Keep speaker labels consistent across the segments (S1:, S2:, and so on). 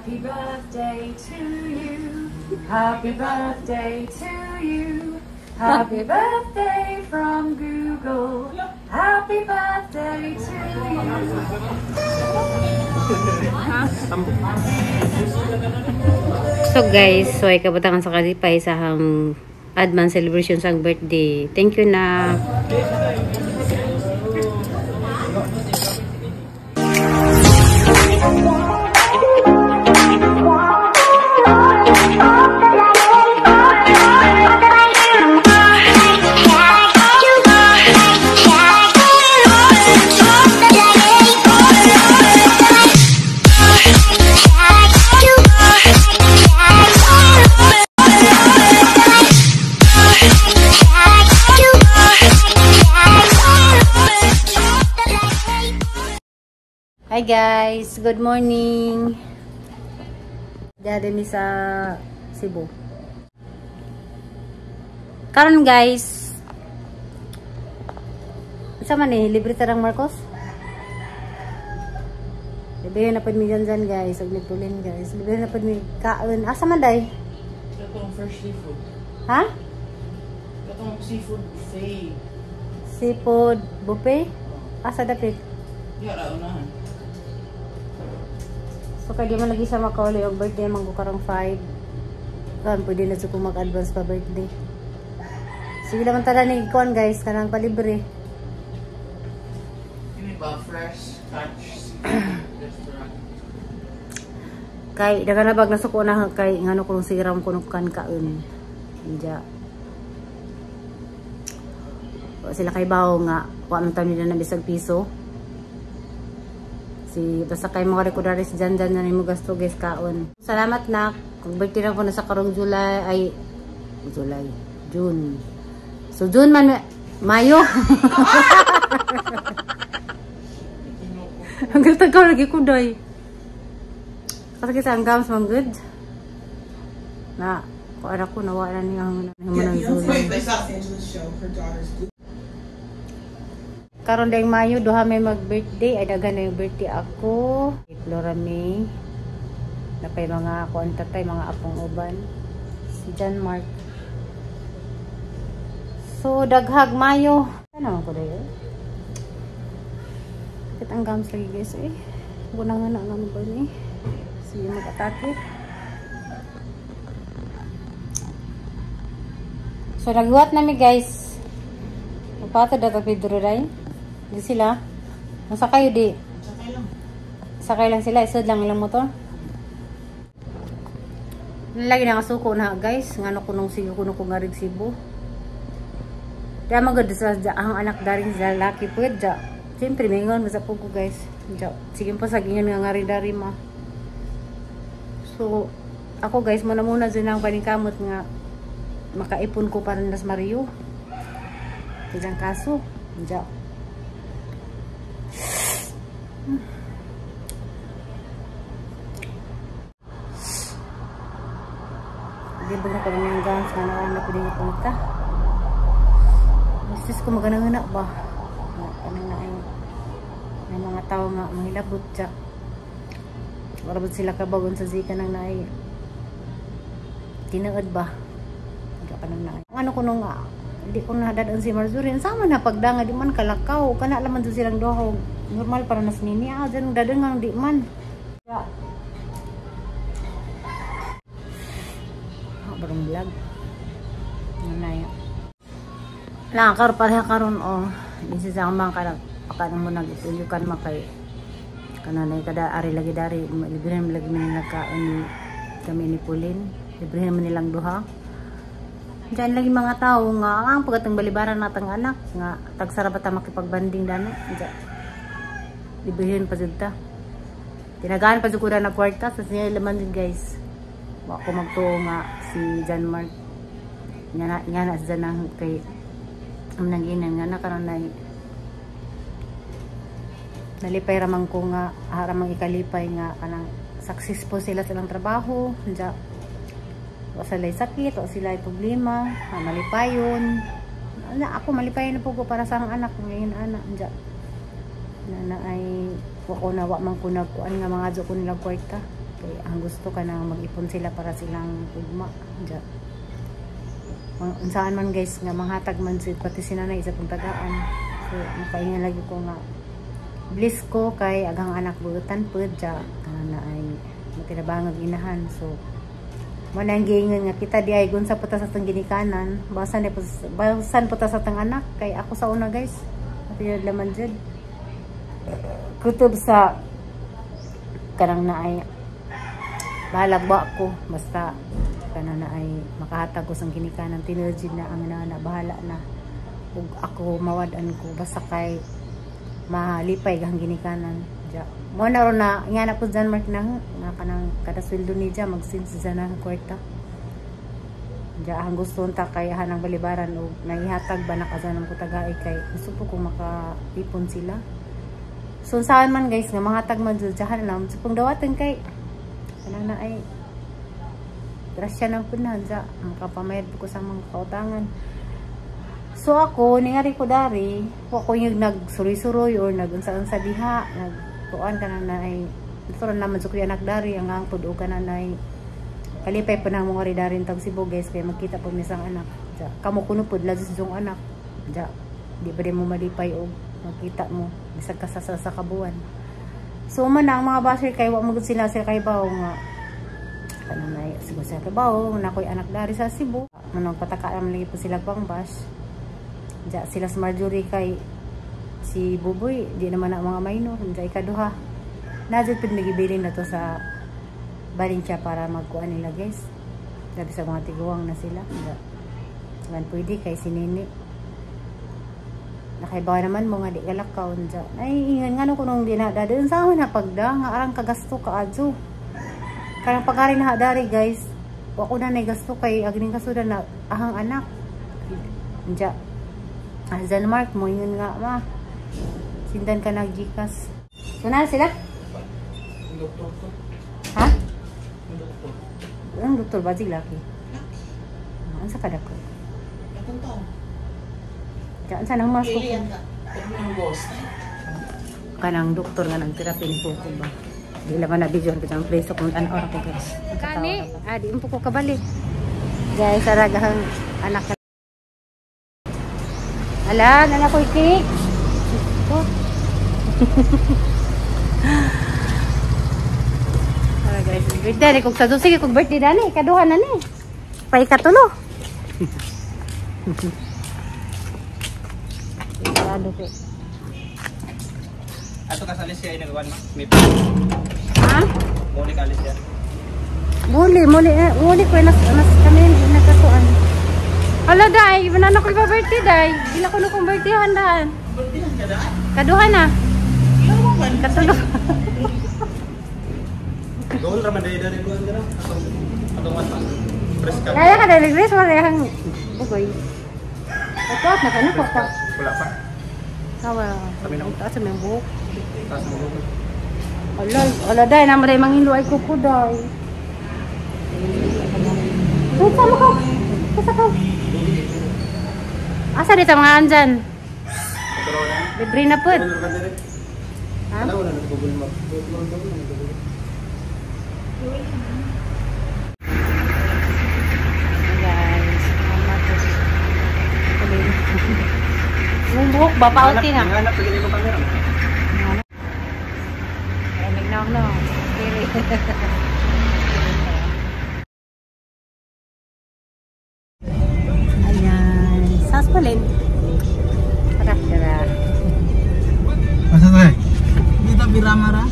S1: Happy birthday to you. Happy birthday to you. Happy birthday from Google. Happy birthday to you.
S2: So guys, so ay kabatangan sa kalipay sa hang advance celebration sa birthday. Thank you na. Hi guys, good morning. Dada mi sa Cebu. Karon guys, sa man eh, libre tarang Marcos? Libre na pud mi dyan guys, ug nagtulin guys. Libre na pud mi kaon. Asa man day?
S3: Katong fresh seafood.
S2: Ha?
S3: Katong seafood buffet.
S2: Seafood buffet? Asa dapit?
S3: Diya ra unahan.
S2: So, kaya di man lagi siya makauli og birthday man ko karong 5. Kan pwede na siya kung mag-advance pa birthday. Sige naman tara ni kuan guys, kanang palibre.
S3: Kini ba fresh catch restaurant?
S2: Kay daga na bag nasuko na kay ngano kuno siram kuno kan kaon. Inja. Sila kay bawo nga wa man taon nila na bisag piso. Si basta kay mga rekodaris dyan dyan na nimo gasto guys kaon. Salamat na. Kung birthday na ko na sa karong July ay July, June. So June man Mayo. Hanggang tagaw lagi ko day. Kasi sa ang gams man good. Na ko ara ko nawala niya ang ng July. Karon dayong Mayo duha may mag-birthday ay daghan na yung birthday ako. Flora May. Napay mga kuan tatay mga apong uban. Si John Mark. So daghag Mayo. Ano man ko dayo? Sakit ang gams lagi guys eh. Wala nga na ano ba ni? Sige mag-atake. So nagbuhat nami guys. Magpatod na Pedro day. Di sila. Masakay di.
S3: Sakay lang.
S2: Sakay lang sila. Isod lang ilang motor. Lagi na kasuko na guys. Ngano kunong sige kuno ko nga rig Cebu. Di magod sa ang anak daring sa laki pud ja. Siyempre mingon masa po ko guys. Ja. Sige pa sa gingon nga ngari dari ma. So ako guys muna muna dyan ang paningkamot nga makaipon ko para nas Mario. Isang kaso. Ja. Di ba na kami ng gans na nakaan na pwede punta. Misis ko magana-gana ba? Ano na ay may mga tao nga manghilabot siya. Warabot sila kabagon sa zika nang naay tinaad ba? Hindi ka nang naay. Ano ko nung hindi ko na dadaan si Marjorie. Sama na pagdanga di man kalakaw. Kana laman doon silang duha. Normal para nas nini. Ah, dyan dadaan nga di man. Ya. Barong vlog. Nanay. Lang kar pareha karon oh. Di sa mga kanang pakan mo nagituyukan makay kananay kada ari lagi dari libre man lagi man nagkaon kami ni Pulin. Libre man nilang duha. Diyan lagi mga tao nga ang pagatang balibaran natang anak nga tagsara ba ta makipagbanding dano. Diyan. Libre pa jud ta. Tinagaan pa jud ko na kwarta sa niya laman din guys. Wa ko magtuo nga si John Mark nga na sa nang kay ang nanginan nga na karon nay nalipay ramang ko nga haramang ikalipay nga kanang successful sila sa ilang trabaho. Diya wa sila sakit, wa sila problema, malipayon. Na ako malipayon na po ko para sa ang anak ngayon anak diya na ay wa ko na wa man ko nagkuan nga mga jo ko nila kwarta. Kay ang gusto ka na mag-ipon sila para silang ugma. Diya. Unsaan man guys nga manghatag man si pati si nanay sa pagtagaan. So makaingan lagi ko nga bliss ko kay agang anak buutan pud ja kana na ay matinabangag inahan. So mo nang giingon nga kita di ay gunsa puta sa tang ginikanan, basan ni basan puta sa tang anak kay ako sa una guys. Atiyod laman jud. Kutob sa kanang na ay bahalag ba ko basta kana na ay makahatag ko sang ginikanan tinuod na ang nana bahala na ug ako mawad-an ko basta kay malipay ang ginikanan ja mo na ron na nga na po John Mark na nga kanang kada sweldo ni ja mag-send siya na kwarta ja ang gusto unta kay hanang balibaran og nagihatag ba nakasanan ko tagay kay gusto po ko makaipon sila. So saan man guys nga mahatag man jud jahan lang sa pong dawatan kay kanang na ay grasya ng punan ja makapamayad po ko sa mga kautangan. So ako ningari ko dari wa ko yung nagsuroy-suroy or nagunsa-unsa diha nagtuan kanang na ay natural naman sa kuya anak dari ang angpod o kanang na ay kalipay pa nang mga ridarin tag Cebu guys kay magkita po misang anak ja kamo kuno pud lagi sa anak ja di ba di mo malipay og magkita mo bisag ka sa kabuan. So man ang mga basher kay wa magud sila sa kay bawo nga kanang nay siguro sa kay bawo na koy anak dari sa Cebu manong pataka man lagi po sila pang bash ja sila sa Marjorie kay si Buboy di naman na mga minor ja ikaduha na jud pud migibilin na to sa Valencia para magkuan nila guys gabi sa mga tiguang na sila ja man pwede kay si Nini nakaibaw naman mo nga di kalakaw ja ay ingan ngano kunong di na dadun sa na pagda nga arang kagasto ka adyo kanang pagari na dari guys wa ko na nay gasto kay agning kasudan na ahang anak ja Azan Mark mo ingon nga ma sindan ka nag GCash. So na sila
S3: doktor ko.
S2: Ha?
S3: Doktor.
S2: Ang doktor ba laki? Unsa ka dako?
S3: Atong taon.
S2: Diyan sa nang mask ko.
S3: Kanang
S2: doktor nga nagterapi ni Coco ba. Di laman na video ang preso kung tan ora ko guys. Kani, di mo ko kabali. Guys, aragahang anak. Ala, nana ko cake. Ara guys, birthday ni kog sa sige kog birthday dani, kaduha na ni. Paikatulo. Ano ko?
S3: Ato ka sa Alicia ay nagawan ma? May
S2: Ha?
S3: Muli ka Alicia.
S2: Muli, muli, muli ko nas kami nagkatuan. Hala day, wala na ko ipa-birthday day. Gila ko na kong birthday handaan.
S3: Birthday ka da?
S2: Kaduha na. Katulo.
S3: Dool ra man day dari ko ang atong atong mas. Press ka.
S2: Kaya ka dali Grace wala yang bugoy. Ito na kana ko pa.
S3: Wala pa.
S2: Kawa.
S3: Kami na.
S2: Taas sa buhok.
S3: Taas ang buhok.
S2: Ala, ala day na mo day manghilo ay kuko day. Puta mo ko. Puta ko. Asa dito mga andyan? Libre na pud. Ha?
S3: Wala na Google Map.
S2: Guys, mong buhok ba pauti na?
S3: Hanap pag ko camera.
S2: Ay, nagnaw no. Dili. Ayan, sas palin. Tara, tara.
S4: Asa tayo?
S5: Dito Birama ra.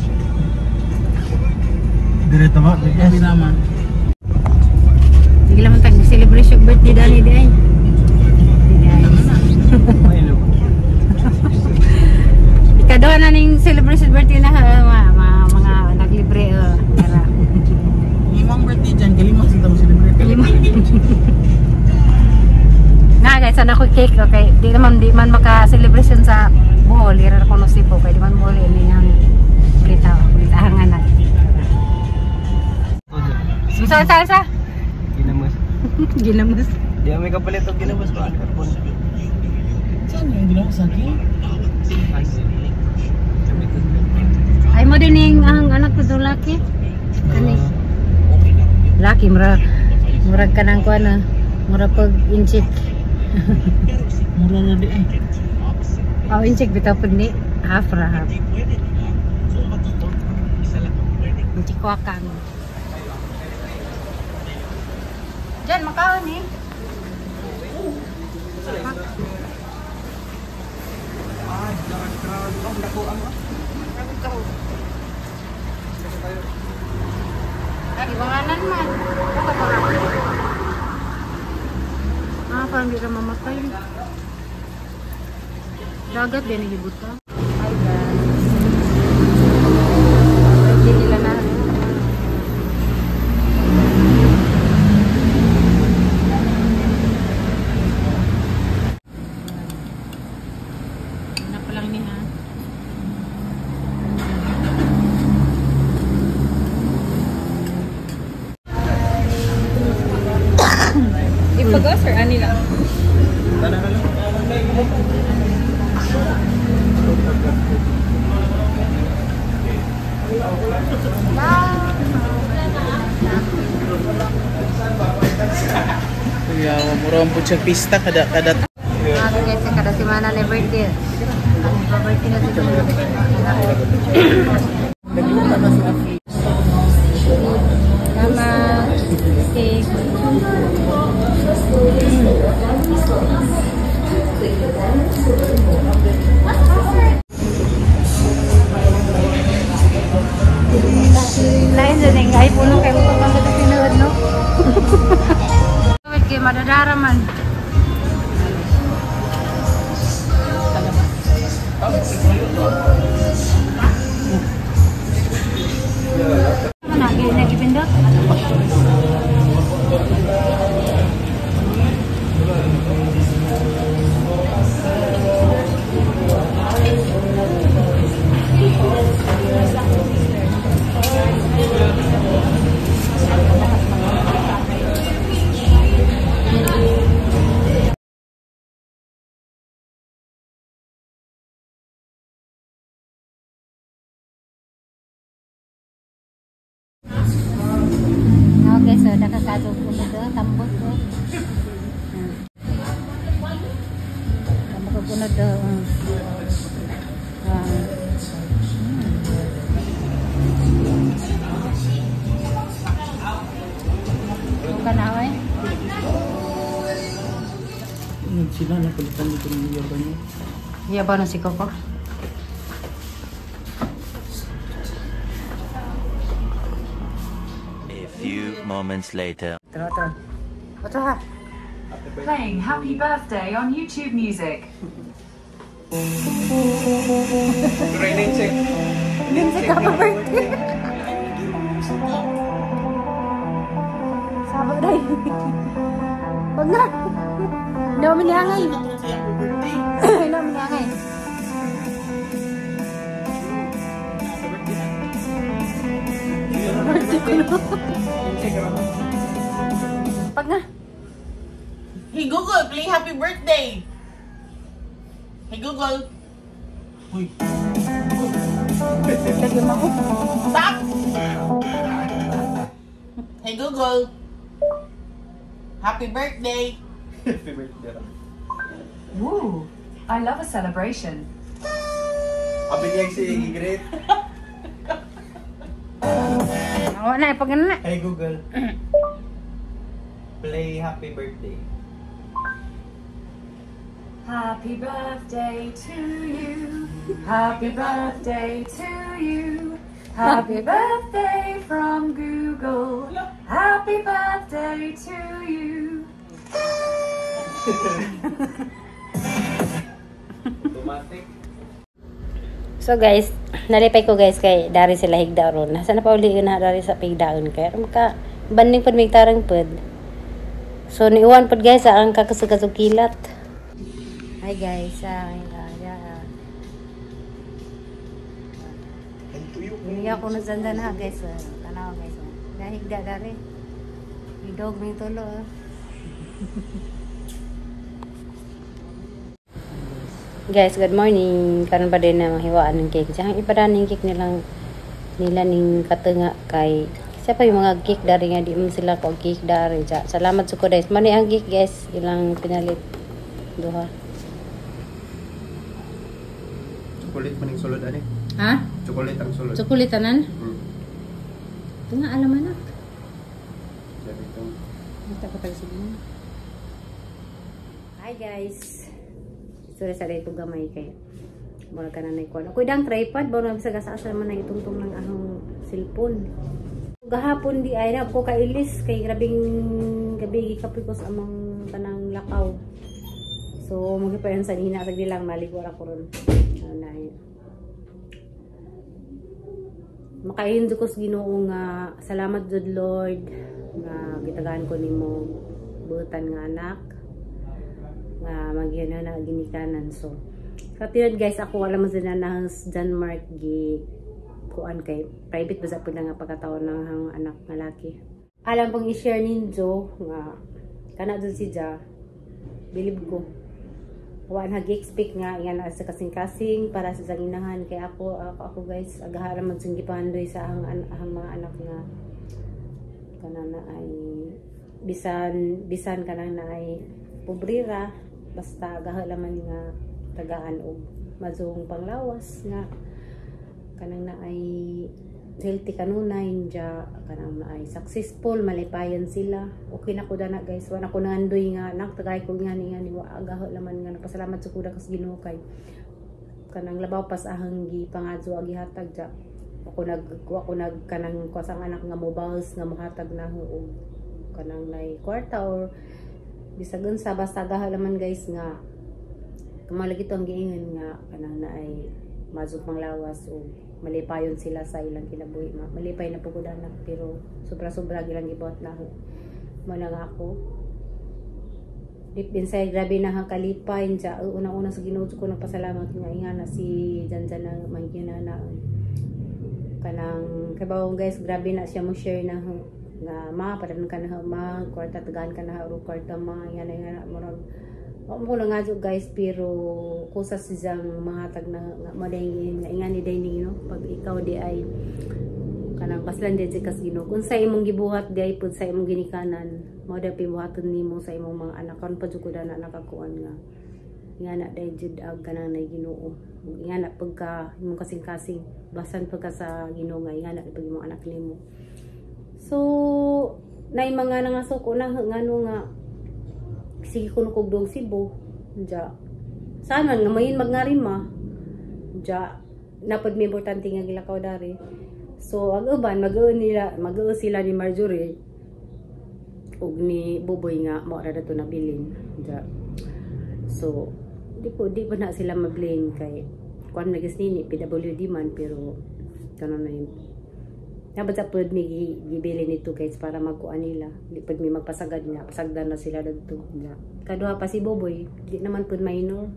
S4: Diretso ba?
S5: Dito Birama.
S2: Sige lang tag celebration birthday dani di ay. Ikaduha na ning celebration birthday na mga naglibre tara.
S5: Limang birthday dyan, kalima sa tamo celebrate.
S2: Lima. Na guys, sana ko cake okay. Di naman di man maka celebration sa Bohol, ira ko no Cebu kay di man Bohol ini ang kulita kulitahangan na. Sa sa sa.
S3: Ginamos.
S2: Ginamos.
S3: Di may kapalit og ginamos ko carbon.
S5: Saan yung ginawa sa akin?
S2: Ay mo din ning ang anak ko laki. Kani. Laki mura murag kanang kuan na. Mura pag inchik.
S5: Mura na di eh.
S2: Oh, inchik bitaw pud ni. Half ra half. Inchik wakang. Diyan makaon eh. Iwanganan man. Ah, parang di ka mamatay. Dagat din nagibuta. Hi guys. Birthday nila na.
S5: Ano pa lang ni ha?
S1: Ipagos or ani lang?
S5: Kuya, mura po siya pista kada kada
S2: Mga guys, kada semana na birthday. Birthday na sila.
S5: Nagluta na sila.
S2: Tama. Steak. Lain sa ning ay puno kay mo pang sa tinuod no. Wait kay madadara man. Mana kay nagipindot? Okay, so nakakasog ko na tambot ko. Tambot ko na do. Bukan na oy.
S5: Sila napalitan dito ng yaba niya.
S2: Yaba na si Coco.
S6: A few moments later.
S2: Tara, tara. Otro ha.
S1: Playing Happy Birthday on YouTube Music.
S3: Training check.
S2: Ninja happy birthday. Saba day. Wag na. Hindi mo minihangay. Hindi mo minihangay. Birthday ko no. Pag na.
S5: Hey Google, play Happy Birthday! Hey Google! Uy!
S2: Lagi mo ako.
S5: Stop! Hey Google! Happy birthday!
S3: Happy birthday.
S1: Woo! I love a celebration.
S3: Abi niya si Ingrid.
S2: Ako na, pag na.
S3: Hey Google. Play Happy Birthday.
S1: Happy birthday to you. Happy birthday to you. Happy birthday from Google. Happy birthday to you.
S3: Automatic.
S2: So guys, nalipay ko guys kay dari sila higda ron. Nasa na pa uli na dari sa pigdaon kay maka banding pud mig tarang pud. So niuwan pud guys ang kakasug kilat. Hi guys, Hindi ako nasandan ha guys. Tanaw guys. Nahigda dari. Idog may tulo. Guys, good morning. Karon pa din na mahiwaan ng cake. Siyang ipadaan ng cake nilang nila ning katunga kay Siya pa yung mga cake dari nga di man sila ko cake dari ja. Salamat sa ko, guys. Mani ang cake, guys, ilang pinalit duha.
S3: Chocolate maning sulod ani.
S2: Ha?
S3: Chocolate ang sulod.
S2: Chocolate tanan?
S3: Hmm.
S2: Ito nga alam anak.
S3: Sabi itong
S2: Basta ko tayo sige. Hi guys. Isura sa dito gamay kay mura ka na naikuan. Ako dang tripod ba na bisag asa man na itungtong ng ahong cellphone. Gahapon di ay na ko kailis kay grabing gabi gikapoy ko sa among kanang lakaw. So magipayon sa hina sa lang maligo ra ko ron. Ano na yun. Makain ko sa Ginoo nga salamat jud Lord nga gitagaan ko nimo butan nga anak nga magyana na ginikanan. So sa tinod guys, ako alam mo sila na Denmark gi kuan kay private ba sa pud nga pagkataon ng ang anak nga laki. Alam pong i-share ninyo nga kana jud si Ja, bilib ko. Wa na gi-expect nga nga na sa kasing-kasing para sa sanginahan kay ako, guys, agaha ra man sing gipandoy sa ang mga anak nga kana na ay bisan bisan kanang na ay pobrera, basta agaha laman nga tagaan og mazong panglawas nga kanang na ay healthy kanunay ja kanang na ay successful, malipayan sila. Okay na ko dana, guys. Wa na ko nandoy nga anak tagay ko nga ni nga ni wa agaha laman nga nagpasalamat sa kuda kas Ginoo kay kanang labaw pas ahang gi pangadyo agi hatag ja ako nag wa ko nag kanang kuasang anak nga mobiles nga mohatag na og kanang nay kwarta or bisag unsa, basta agaha laman, guys, nga kamalagi to ang giingon nga kanang na ay mazog panglawas o malipayon sila sa ilang kinabuhi. Malipay na po ko anak, pero sobra-sobra ilang gibuhat na ako. Mo na nga ako deep inside, grabe na ang kalipay ja. Una-una sa Ginoo ko nagpasalamat nga inga na si Janjan na mangyana na kanang kabaw, guys, grabe na siya mo share na nga ma padan ka na ma kwarta, tagaan ka na og kwarta ma yan nga murag wa mo lang nga, guys, pero kusa siyang mahatag na nga madayng nga ingani day ni no pag ikaw di ay kanang baslan di kas Ginoo kung sa imong gibuhat di ay pud sa imong ginikanan mao da pibuhaton nimo sa imong mga anak. Karon pa jud ko na nakakuan nga nga na day jud ag kanang nay Ginoo nga na pagka imong kasing-kasing basan pagka sa Ginoo nga nga na pag imong anak nimo. So nay mga nangasuko na ngano nga sige kuno kog dong Cebu ja saan man nga mayin magngarima ja napod mi importante nga gilakaw dari. So ang uban mag-uon nila, mag-uon sila ni Marjorie ug ni Buboy nga mao ra dato nabilin ja. So di po na sila ma-blame kay kuan lagi nini PWD man, pero kanon na yun dapat sa pud mi gibili nito, guys, para magkuan nila, di pud mi magpasagad nga pasagdan na sila dadto ja. Kaduha pa si Boboy, di naman pud minor,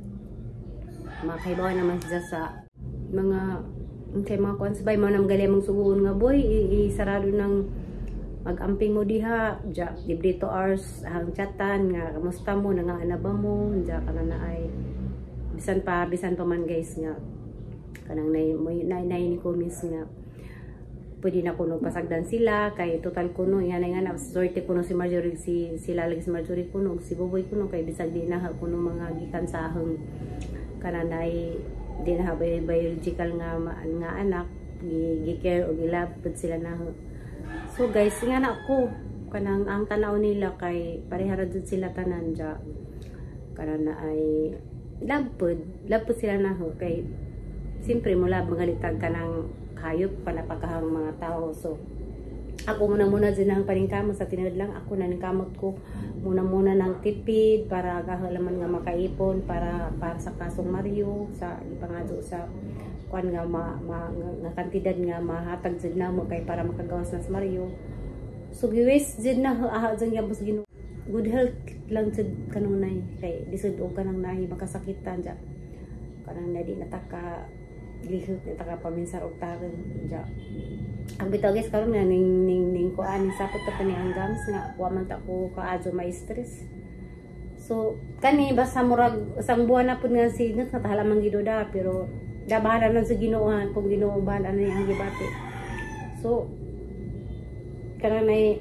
S2: makahibaw naman siya sa mga kay mga kuan sabay mo nang gali mong suguon nga boy isarado ng mag-amping mo diha ja libre 2 hours ang chatan nga kamusta mo, nangaana ba mo ja kana na ay bisan pa man, guys, nga kanang nay nay nay ni kumis nga pwede na kuno pasagdan sila kay total kuno yan nga na swerte kuno si Marjorie, si sila lagi si Marjorie kuno si Boboy kuno kay bisag di na kuno mga gikan sa ahong kananay di na biological nga nga anak gi care o gilab pud sila na. So guys, nga na ako kanang ang tanaw nila kay pareha ra jud sila tanan ja kanang na ay love pud sila na ho kay siyempre mo love magalitag kanang hayop panapakahang mga tao. So ako muna muna din ang paningkamot sa tinod lang ako naningkamot ko muna muna ng tipid para kahalaman nga makaipon para para sa kasong Mario sa ipangadyo sa kuan nga nga kantidad nga mahatag jud namo kay para makagawas na sa Mario. So giwis jud na aha jud nga bus Ginoo good health lang jud kanunay kay lisod og kanang nahi makasakitan ja kanang na di nataka lihok na taka paminsar og tarong ja. Ang bitaw, guys, karon nga ning ning ning kuan ning sapot ta pa ni ang gams nga wa man ta ko kaadyo may stress. So kani basta murag isang buwan na pud nga si nga natahalamang giduda, pero da bahala na sa Ginoo kung Ginoo bahala na ang gibati. So Kanang nay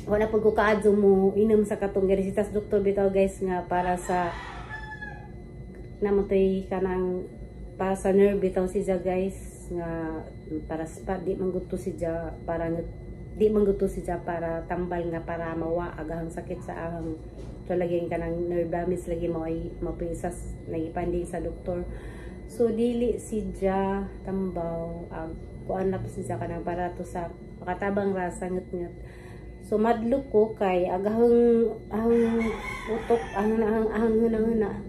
S2: wala pud ko kaadto mo inom sa katong gireseta sa doktor bitaw, guys, nga para sa namotoy kanang para sa nerve bitaw siya, guys, nga para sa di man gud to siya para di man gud to siya para tambal nga para mawa agahang sakit sa ahang to lagi kanang nerve damage lagi mo ay mapisas nagipanding sa doktor. So dili siya tambaw ang kuan na po siya kanang para to sa makatabang ra sa ngut-ngut. So madlok ko kay agahang ang utok ang ang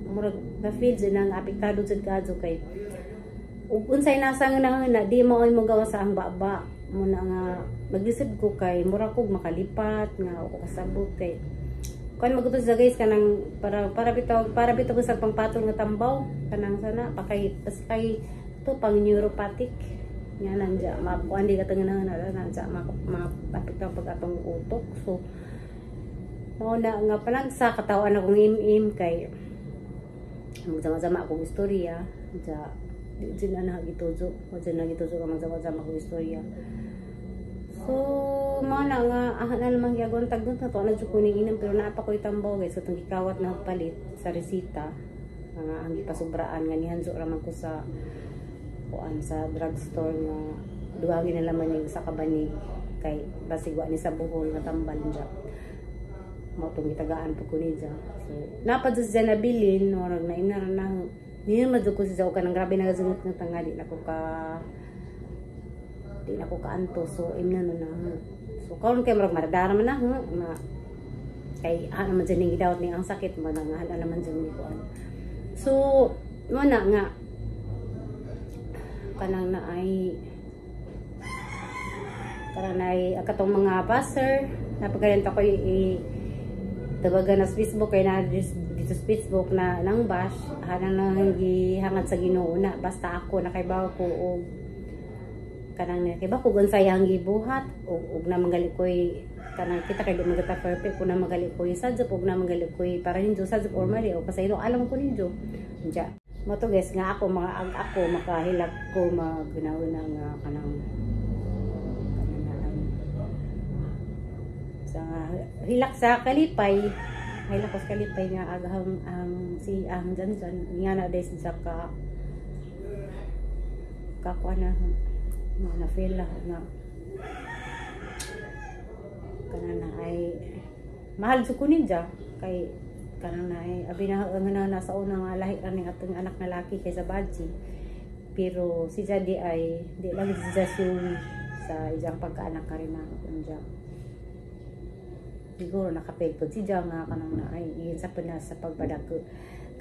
S2: murag na feel jud nang apektado jud kaadto kay ug unsay nasa nga na di mo ay mogawa sa ang baba mo na nga maglisod ko kay mura kog makalipat nga ako kasabot kay kuan maguto sa, guys, kanang para bitaw sa pangpatol nga tambaw kanang sana pakay pas kay to pang neuropathic nga nandya makuan di katong na na nandya ma-apekto pag atong utok. So mao na nga panagsa katawan akong im-im kay magsama-sama akong istorya dya di dyan na nagitujo o dyan nagitujo ka magsama-sama akong istorya. So mao na nga ah, na namang giagon tagdon na to na jud ko ning inom, pero naa pa ko'y tambaw, guys, so itong gikawat na palit sa resita nga ang gipasubraan nga nihanjo raman ko sa kuan sa drugstore nga duha na laman yung sa kabanig kay basig wa ni sa buhol nga tambal dya mao tong gitagaan po ko niya. So napa jud siya nabilin, murag na ina na niyo man jud ko siya kanang grabe na gasungot nga tanga di na ko kaanto. So imna no na. So karon kay murag maradara man na ma kay ano man dyan ning gidawat ni ang sakit mo na nga hala naman dyan ni kuan. So mo na nga kanang na ay kanang na ay katong mga passer napagalinta ko i tabagan na sa Facebook kay na dito sa Facebook na nang bash hanang nang gihangad sa Ginoo na basta ako nakaibaw ko og kanang nakaibaw ko unsay ang gibuhat og na magali koy kanang kita kay di magata perfect kung na magali koy sadjop og na magali koy para ninyo sadjop or mali o kasaylo alam ko ninyo diya mo to, guys, nga ako mga ag ako makahilak ko maguna-una nga kanang kanang sa hilak sa kalipay, hilak ko sa kalipay nga agahang ang si ang dyan dyan nga na des sa ka kakuha na na na feel na nga kanang na ay mahal jud ko ninja kay kanang na ay abi na nga na nasa una nga lahi ra ning atong anak na laki kaysa Baji, pero si Jadi ay di lang siya sure sa iyang pagkaanak ka rin na unja siguro nakapil po si Ja nga kanang na ay iyon sa na sa pagpadako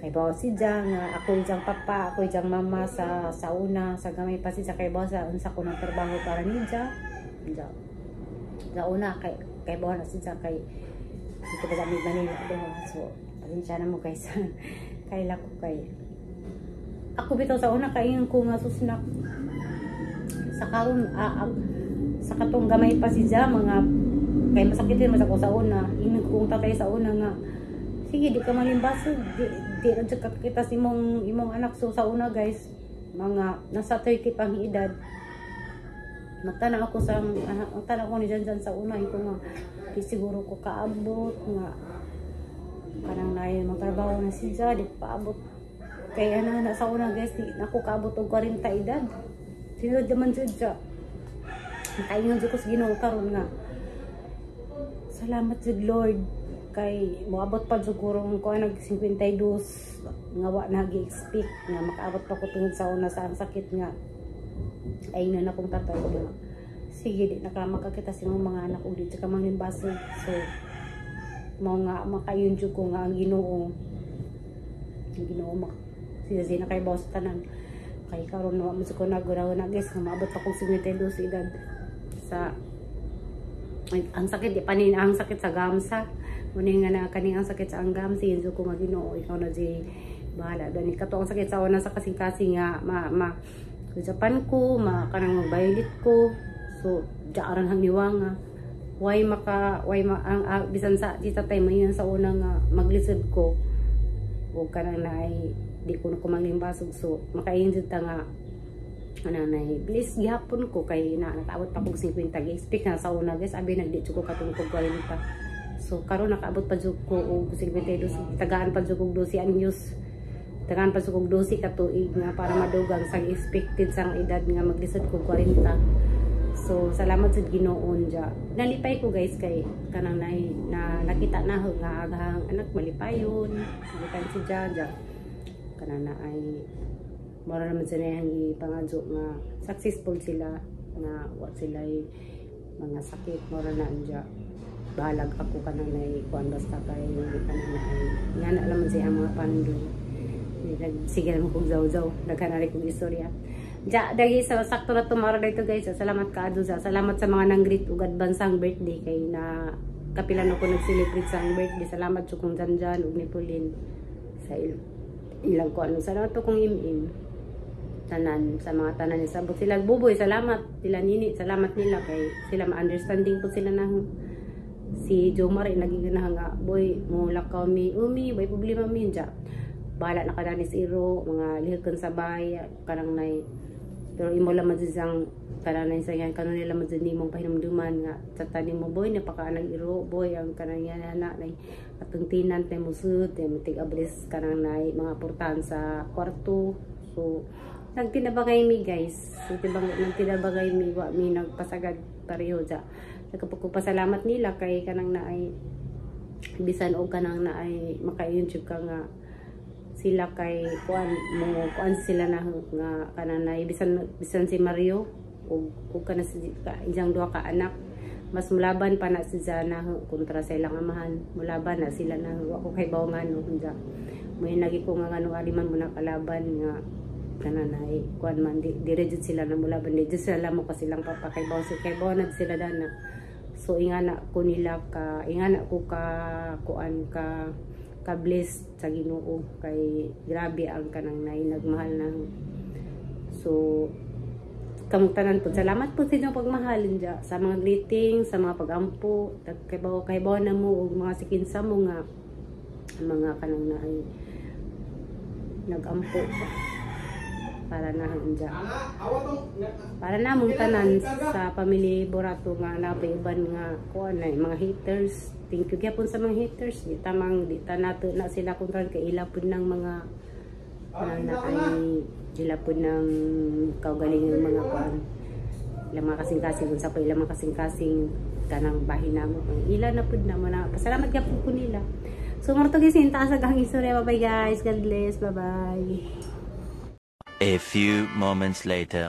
S2: kay bawa si Ja nga ako iyang papa, ako iyang mama sa una sa gamay pa si Ja kay bawa sa unsa ko ng trabaho para ni Ja ja sa una kay kay bawa na si Ja kay dito pa sa Manila doha. So pasensya na mo, guys, kay ko kay ako bitaw sa una kay ko nga susnak sa karon sa katong gamay pa si Ja mga kay masakit din mas ako sa una ingnon kong tatay sa una nga sige di ka malimbasog di di ra jud kakita sa imong imong anak. So sa una, guys, mga nasa 30 pang edad magtanaw ako sa magtanaw ko ni Jan Jan sa una ko nga di siguro ko kaabot nga kanang naay magtrabaho na siya di ko kaabot kay ano na sa una, guys, di na ako kaabot og 40 edad. Sinod naman jud siya. Nakaingon jud ko sa Ginoo karon nga salamat jud, Lord, kay moabot pa jud ko rong ko nag 52 nga wa na gi-expect nga makaabot pa ko tungod sa una sa ang sakit nga ay na akong tatay nga sige di na ka makakita sa imong mga anak ug di ka manglimbasog. So mao nga makayon jud ko nga ang Ginoo mak siya siya kay boss tanan kay karon na mo ko naguraw na, guys, nga maabot pa kong 52 edad sa ay, ang sakit di panin ang sakit sa gamsa muna nga na kaning ang sakit sa ang gamsa yun ko nga Ginoo ikaw na di bahala dani kato ang sakit sa una sa kasing-kasing nga ma ma Japan ko ma kanang mag-violet ko. So jaaran hang niwanga why maka why ma, ang bisan sa di tatay mahinan sa una nga maglisod ko o kanang na ay di ko na kumanglimbasog. So makaingon jud ta nga Ano na, please gihapon ko kay na nakaabot pa kog 50. Gi-expect na sa una, guys, abi nagdi jud ko katong kog 40. So karon nakaabot pa jud ko og 52, tagaan pa jud kog 12 anyos, tagaan pa jud kog 12 ka tuig nga para madugang sang expected sang edad nga maglisod ko 40. So salamat sa Ginoo ja. Nalipay ko, guys, kay kanang na nakita na ho nga aghang anak malipayon, malipayon si Jaja. Kanang na ay mura naman sila yung ipangadyo nga successful sila, nga wa sila mga sakit, mura na anja. Bahalag ako kanang nay kuan, basta kay kanang na ay nga na naman siya ang mga pandoy. Sige naman kong zaw-zaw, daghan na rin kong istorya. Ja, dagi sa sakto na tomorrow dito, guys. Salamat ka sa salamat sa mga nang-greet ug advance ang birthday kay na kapilan ako nag-celebrate sa ang birthday. Salamat sa kong Janjan ug ni Pauline sa ilang ko ano. Salamat to kong im-im tanan sa mga tanan ni sabot sila buboy, salamat sila nini, salamat nila kay sila ma-understanding po sila na si Jomar ay naging ganahan nga boy mo lakaw mi umi way problema mi ja, bahala na kada ni si Iro mga lihokon sa bahay kanang nay, pero imo lang man siyang kanang sa yan kanon nila man jud nimong pahinumduman nga sa tanin mo boy napakaanag iro boy ang kanang yan na nay atong tenant nay musud tay tig abris kanang nay mga portahan sa kwarto. So nagtinabangay mi, guys, nagtinabangay mi, wa mi nagpasagad pareho ja. Nagpagpasalamat nila kay kanang naay bisan og kanang naay maka-YouTube ka nga sila kay kuan mo kuan sila na nga kanang naay bisan bisan si Mario ug ug kana si ka, iyang duha ka anak, mas mulaban pa na si Jana kontra sa ilang amahan. Mulaban na sila na wa ko kay bawo nga no ja mo nagi ko nga ngano ari man mo nakalaban nga kana na kuan man di, di jud sila na mulaban, di jud sila mo kasi silang papa kay bawo si kay bawo na sila dana. So ingana ko nila ka, ingana ko ka kuan ka ka blessed sa Ginoo kay grabe ang kanang nay nagmahal na. So kamong tanan po, salamat po sa inyong pagmahal dya, sa mga greetings, sa mga pagampo, kay bawo na mo og mga sikinsa mo nga mga kanang na ay nagampo para na dya, para namong tanan sa family Borato nga napay uban nga kuan na mga haters. Thank you gyapon sa mga haters. Di tamang di ta nato na sila kontra kay ila pud ng mga na ay ila pud ng kaugalingon mga kuan, ilang mga kasing-kasing kung sa pa ilang mga kasing-kasing kanang bahin namo, ang ila na pud na mo na pasalamat gyapon ko nila. So mao to, guys, taas ang istorya. Bye bye, guys. God bless. Bye bye.
S6: A few moments later.